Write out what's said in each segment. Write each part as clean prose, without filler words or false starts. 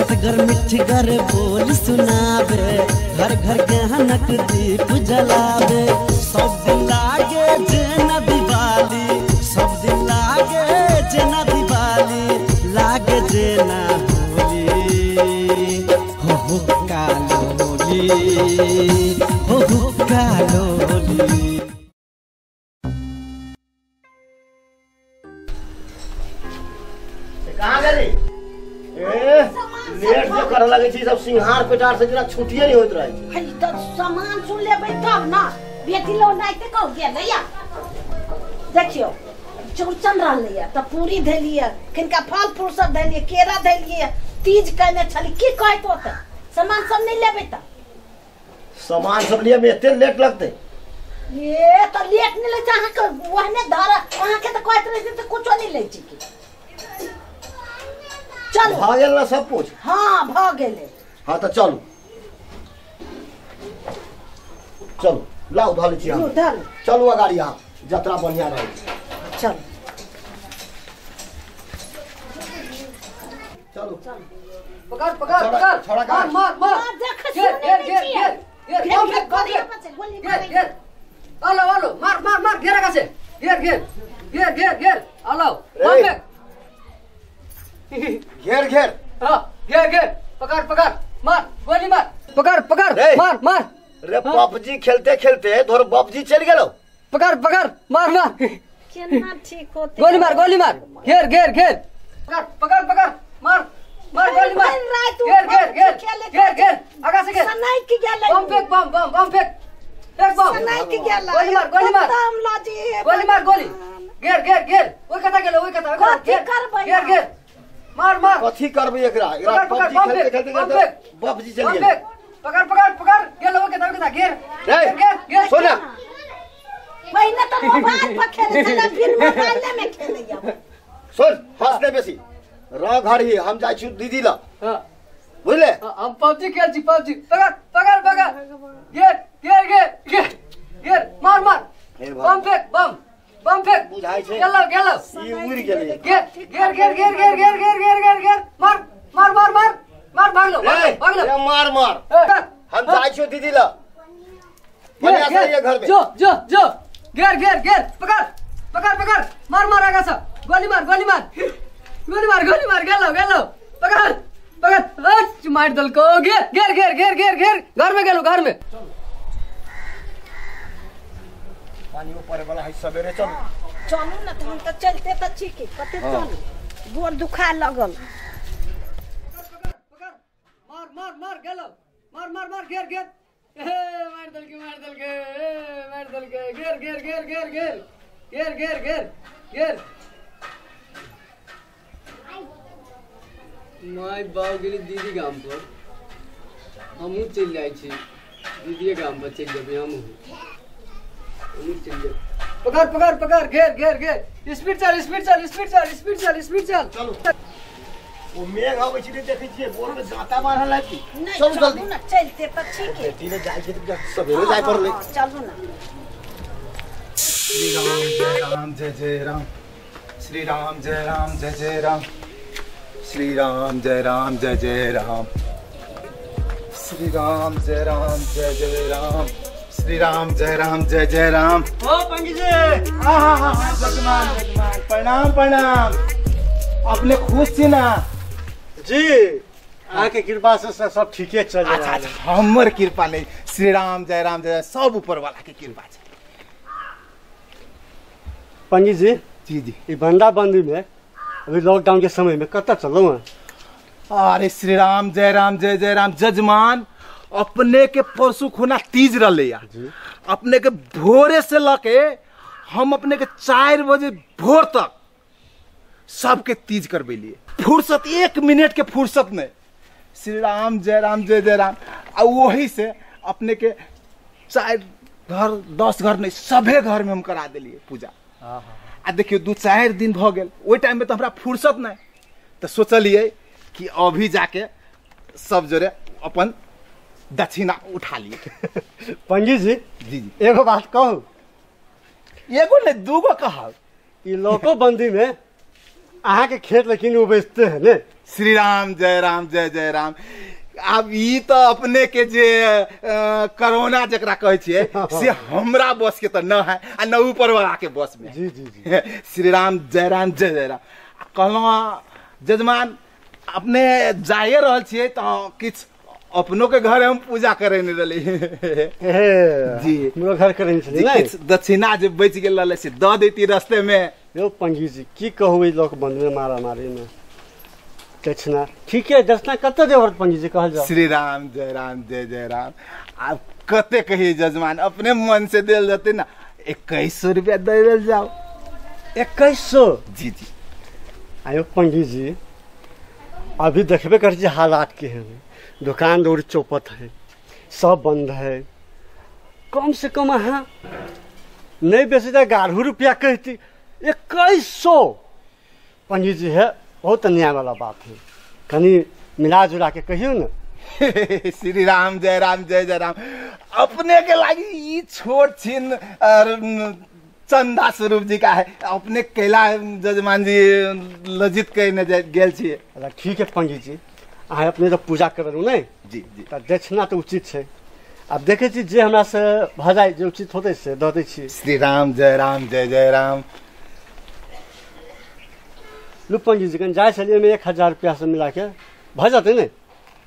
चटगर मिठगर बोल सुनावे, घर घर गहनक दीप जलावे। सब दिन लागे जेना दिवाली, सब दिन लागे जेना दिवाली, लागे जेना होली, हो कालोली, हो कालोली। कहाँ गेली? ए लेट जे करऽ लगै छी, सब सिंहार पेटार से जेना छुट्टिए नहीं होइत रहै छै। है त सामान सुन लेबै तब ना, बेटी लो नाइते कह गेलैया। देखियो चौरचन रहलैया त पूरी धेलियै, किनका फल फूल सब धेलियै, केरा धेलियै, तीज कयने छली, की कहैत होतै? सामान सब नहीं लेबै त? सामान सब लिए में एते लेट लगतै? ए त लेट नहीं लै छै अहाँके, ओहने धर अहाँके त कहैत रहै छै त कुछो नहीं लै छै। चलू भऽ गेल ना सब कुछ? हाँ भऽ गेलै। हाँ तऽ चलू चलू, लाउ धऽ लै छी हम। चलू अगाड़ी, अहाँ जतरा बढ़िया रहै। चलू चलू, पकड़ पकड़ पकड़, छोड़ा मार मार मार, घेर घेर घेर घेर, बम फेंक बम फेंक, घेर घेर, आलो आलो, मार मार मार, घेर आगा से, घेर घेर घेर घेर घेर, आलो बम फेंक, घेर घेर, हाँ घेर घेर, पकड़ पकड़, मार गोली मार, पकड़ पकड़, मार मार। रे पबजी खेलते खेलते तोहर पबजी चल गेलो। पकड़ पकड़, मार मार, केना ठीक होते? गोली मार गोली मार, घेर घेर घेर, पकड़ पकड़ पकड़, मार मार गोली मार, घेर घेर घेर घेर घेर, आगा से घेर, सनाई की गेलै, बम फेंक, बम बम बम फेंक, फेंक बम, सनाई की गेलै, गोली मार गोली मार, गोली मार गोली, घेर घेर घेर, ओइ कता गेलो, ओइ कता, कथी करबै? घेर घेर, मार मार, कथी करबै एकरा? एकरा पबजी खेलते खेलते पबजी चल गेल। पकड़ पकड़ पकड़, गेलो ओइ कता, ओइ कता, घेर घेर घेर घेर। सुन पहिने त मोबाइल पर खेलै छलै, फिर मोबाइले में खेलैया। सुन हंस नै बेसी, रह घर ही, हम जाइ छी दीदी ल, बुझले? हम पबजी खेल छी, पबजी, पकड़ पकड़ पकड़, घेर घेर घेर घेर घेर, मार मार, बम फेंक, बम बम फेंक, बुझाइ छै गेलो गेलो, ई उड़ गेलै। घेर घेर घेर घेर घेर घेर घेर घेर घेर घेर, मार मार मार मार मार, भागलो भागलो, रे मार मार, हम जाइ छी दीदी ल, बढ़िया से ये घर में, जो जो जो, घेर घेर घेर, पकड़ पकड़ पकड़, मार मार आगा से, गोली मार गोली मार गोली मार गोली मार, गेलो गेलो, पकड़ पकड़, मार दलको, घेर घेर घेर घेर घेर घेर, घर में गेलो, घर में। पानी ऊपर वाला है, सवेरे चलू चलू ना, त हम त चलते त छी की कते चलू, गोर दुखा लगल। पकड़ मार मार मार, गेलो, मार मार मार, घेर घेर, ए मार दलके, मार दलके, ए मार दलके, घेर घेर घेर घेर घेर घेर घेर घेर घेर। My बाप गेली दीदी गाम पर, हमहूँ चलि जाइ छी दीदीए गाम पर, चलि जेबै हमहूँ, हमहूँ चलि जेबै। पकड़ पकड़ पकड़, घेर घेर घेर, स्पीड चल स्पीड चल स्पीड चल स्पीड चल स्पीड चल। चलू, ओ मेघ आबै छै, देखै छियै बोर में जाता बान्हल है की? नहीं चलू जल्दी ना, चलते त छी के बेटी ने जाइ छै त सवेरे जाय पड़लै। चलू ना। श्री राम जय राम जय जय राम, श्री राम जय राम जय जय राम, श्री राम जय राम जय जय राम, श्री राम जय राम जय जय राम, श्री राम जय राम जय जय राम। ओ पंडित जी, हाँ जगमान जगमान, प्रणाम प्रणाम। अपने खुश छी ना? जी, अहाँके कृपा से सब ठीके चल रहा है। अच्छा, हमर कृपा नहीं, श्री राम जय राम जय सब ऊपर वाला के कृपा छै। पंडित जी जी जी, ई बंदाबंदी में अभी लॉकडाउन के समय में कतऽ चलू हैं? अरे श्री राम जय राम जय जय राम जजमान, अपने के परसू खुना तीज रहा, अपने के भोरे से लके हम अपने के 4 बजे भोर तक सबके तीज करबेलिए। फुर्सत 1 मिनट के फुर्सत नहीं। श्री राम जय राम जय जय राम। आ वही से अपने के 4 घर 10 घर नहीं सभे घर में हम करा दिलिए पूजा। आ देखियो 2-4 दिन भ गेल, ओहि टाइम में तो हमरा फुर्सत नहीं, तो सोचलिए कि अभी जाके सब जोरे अपन दक्षिणा उठा लिए। पंडित जी जी जी एगो बात कहू? एगो नहीं दूगो कहब। ई लोकोबंदी में अहाँ के खेत लेकिन वो बेचते हैं ने। श्री राम जय राम जय जय राम। आब ई तो अपने के जे कोरोना जकरा कहै छियै से हमरा बस के तो न है आ न ऊपर वाला के बस में। जी जी जी। श्री राम जय राम जय जय राम। कहलहुँ जजमान अपने जाइए रहल छियै तो किछु अपनों के घर हम पूजा करे नहीं रही। जी हमरो घर करे छली नै दक्षिणा जे बच गेल रहलै से the देती रास्ते में। यो पंजी जी की कहू ई लोक बंद में मारा मारी में दक्षिणा ठीक है दक्षिणा कते देवर पंजी जी कहल जाओ। श्री राम जय राम जय जय राम। आप कते कहिए जजमान अपने मन से देल जते ना 2100 रुपया दे देल जाओ। 2100? जी जी। आयो पंजी जी अभी देखबे कर हालात के हैं, दुकान दौड़ चौपट है, सब बंद है। कम से कम अहाँ नहीं बेचे तो 11 रुपया कहती 2100 पंजी जी है बहुत अन्याय वाला बात है, कहीं मिला जुला के कहियो ना। श्री राम जय राम जय जय राम। अपने के लागी ई छोट छिन चंदा स्वरूप जी का है अपने कैला जजमान जी लजित कहने गेल छियै। ठीक है पंजी जी अहाँ अपने जब पूजा करू ने जी जी तऽ दक्षिणा तऽ उचित छै। आब देखै छी जे हमरा से भऽ जाय जे उचित होतै से दऽ दै छी। श्री राम जय राम जय जय राम। लू पंजी जी कनि जाइ छलियै ओहिमे 1000 रुपया से मिलाके भऽ जेतै ने।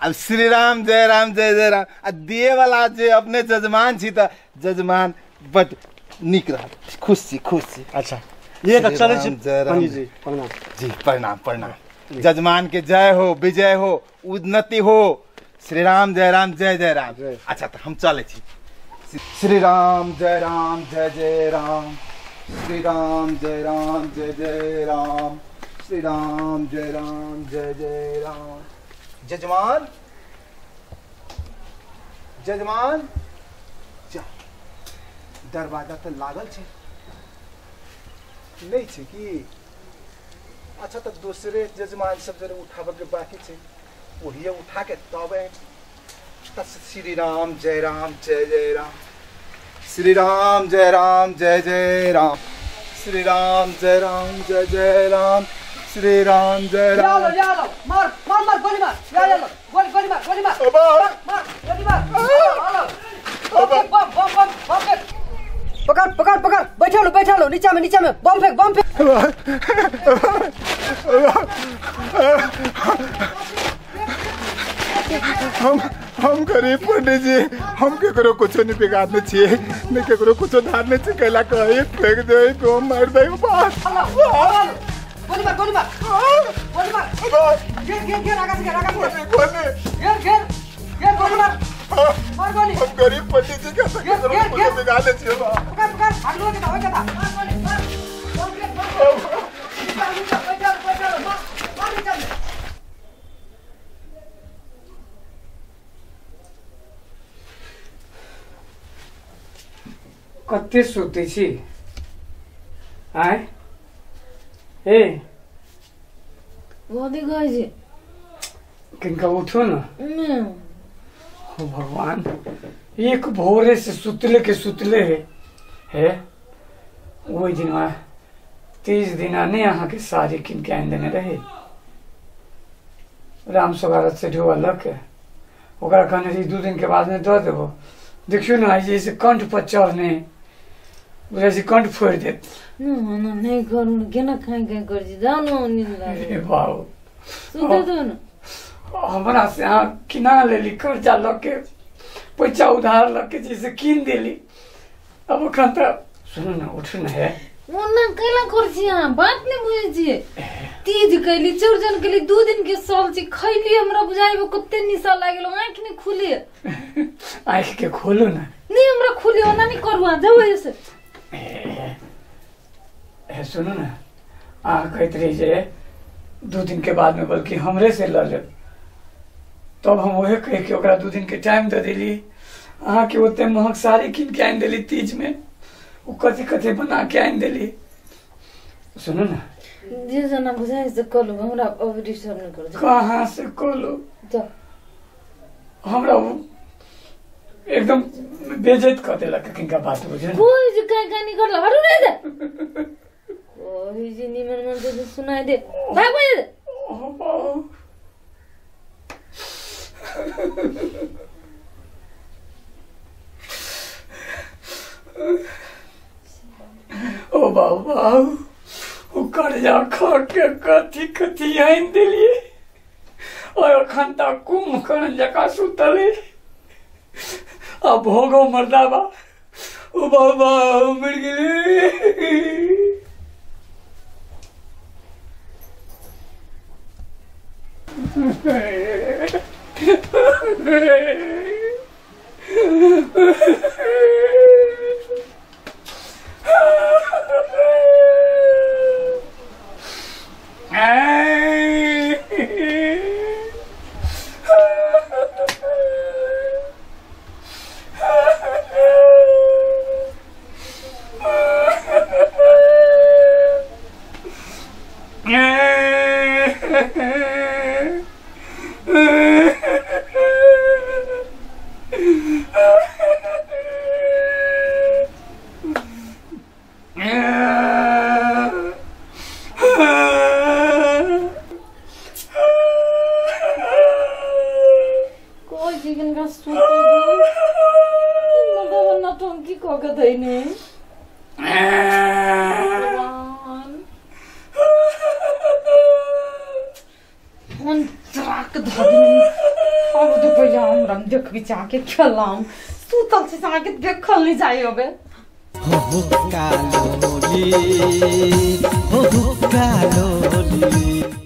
अब श्री राम जय राम जय जय राम। आ दिए वाला जे अपने जजमान छी तऽ जजमान बड नीक रहत, खुश छी खुश छी। अच्छा ये तऽ चलै छी पंजी जी प्रणाम। जी प्रणाम प्रणाम। जजमान के जय हो, विजय हो, उन्नति हो। श्री राम जय राम जय जय राम। अच्छा तो हम चले छी। श्री राम जय राम जय जय राम। श्री राम जय राम जय जय राम। श्री राम जय राम जय जय राम। जजमान जजमान जा दरवाजा तो लागल छै नहीं छै की? अच्छा तो दूसरे जजमान सब जरे उठावे के बाकी छै वही उठा के तब श्री राम जय राम जय जय राम। श्री राम जय राम जय जय राम। श्री राम जय राम जय जय राम। श्री राम जय राम। मार मार मार गोली मार या लो गोली गोली मार गोली मार मार गोली मार बम बम बम बम फेंक पकड़ पकड़ पकड़ बैठा लो नीचा में बम फेंक बम फेंक। हम गरीब पंडित जी हम केकरो कुछो नहीं बिगाड़ने छियै नहीं केकरो कुछो धारने छियै कैला कहे फेंक दे बम मार दे बस। गोली मार गोली मार गोली मार घेर घेर घेर आकाश घेर आकाश घेर घेर घेर घेर गोली मार मार गोली। हम गरीब पंडित जी के केकरो कुछो बिगाड़ने छियै। पकड़ पकड़ भागलो के था होय के था मार गोली मार बम फेंक बम फेंक बैठा बैठा मार मार नीचा में। कते सुतै छी आय ए कथी कहै छी? किनका उठो ना। हो भगवान एक भोरे से सुतले के सुतले है है वही दिन 30 दिना नहीं अहाँ के साड़ी किन के आनि देने रहे राम सोगारत से ढोआ लऽ के ओकरा कहने रही 2 दिन के बाद में दऽ देबो। देखियो ना जैसे कंठ पर चढ़ने बुझाइ कंठ फोड़ि देत। नहीं करू केना खाइ खाइ कर छी जाउ न नींद लागल। हे बाबू सुते दो न। हमरा से अहाँ किना लेली कर्जा लऽ के पैसा उधार लऽ के जैसे कीन देली। अब अखन तऽ सुनू ना उठू ना है ओना कैला कर छी अहाँ बात नहीं बुझै छियै। तीज कैली चौरचन कैली 2 दिन के साल छी खैली हमरा बुझाइबो कते निशा लागल आँखि नहीं खुले। आँखि के खोलू ना। नहीं हमरा खुले ओना नहीं करू अहाँ जाउ एसे। ए सुनू ना अहाँ कहैत रही जे 2 दिन के बाद में बल्कि हमरे से लऽ लेब तब हम वहे कह के ओकरा 2 दिन के टाइम दे देली। अहाँ के ओते महग साड़ी कीन के आनि देली तीज में ओ कथी कथी बना के आनि देली। सुनू ना जे जना बुझाइ से कलू हमरा अब डिस्टर्ब नहीं करू। कहाँ से कलू हमरा एकदम बेइज्जत कर देलक किनका बात बुझे कोई जे काहे काहे नहीं करल हटू नहीं दे। कोही जी निमन मन से सुनाई दे भाग बजे। ओ बाबा ओ कर्जा खा के कथी कथी आनि देलिए और अखन तक कुंभकर्ण जकाँ सुतले आ भोगो मर्दाबा। ओ बाबा मर गेलै। जाके खेलाम सुतल छी जाके देखल नहीं जाय अबे। हो कालोली हो कालोली।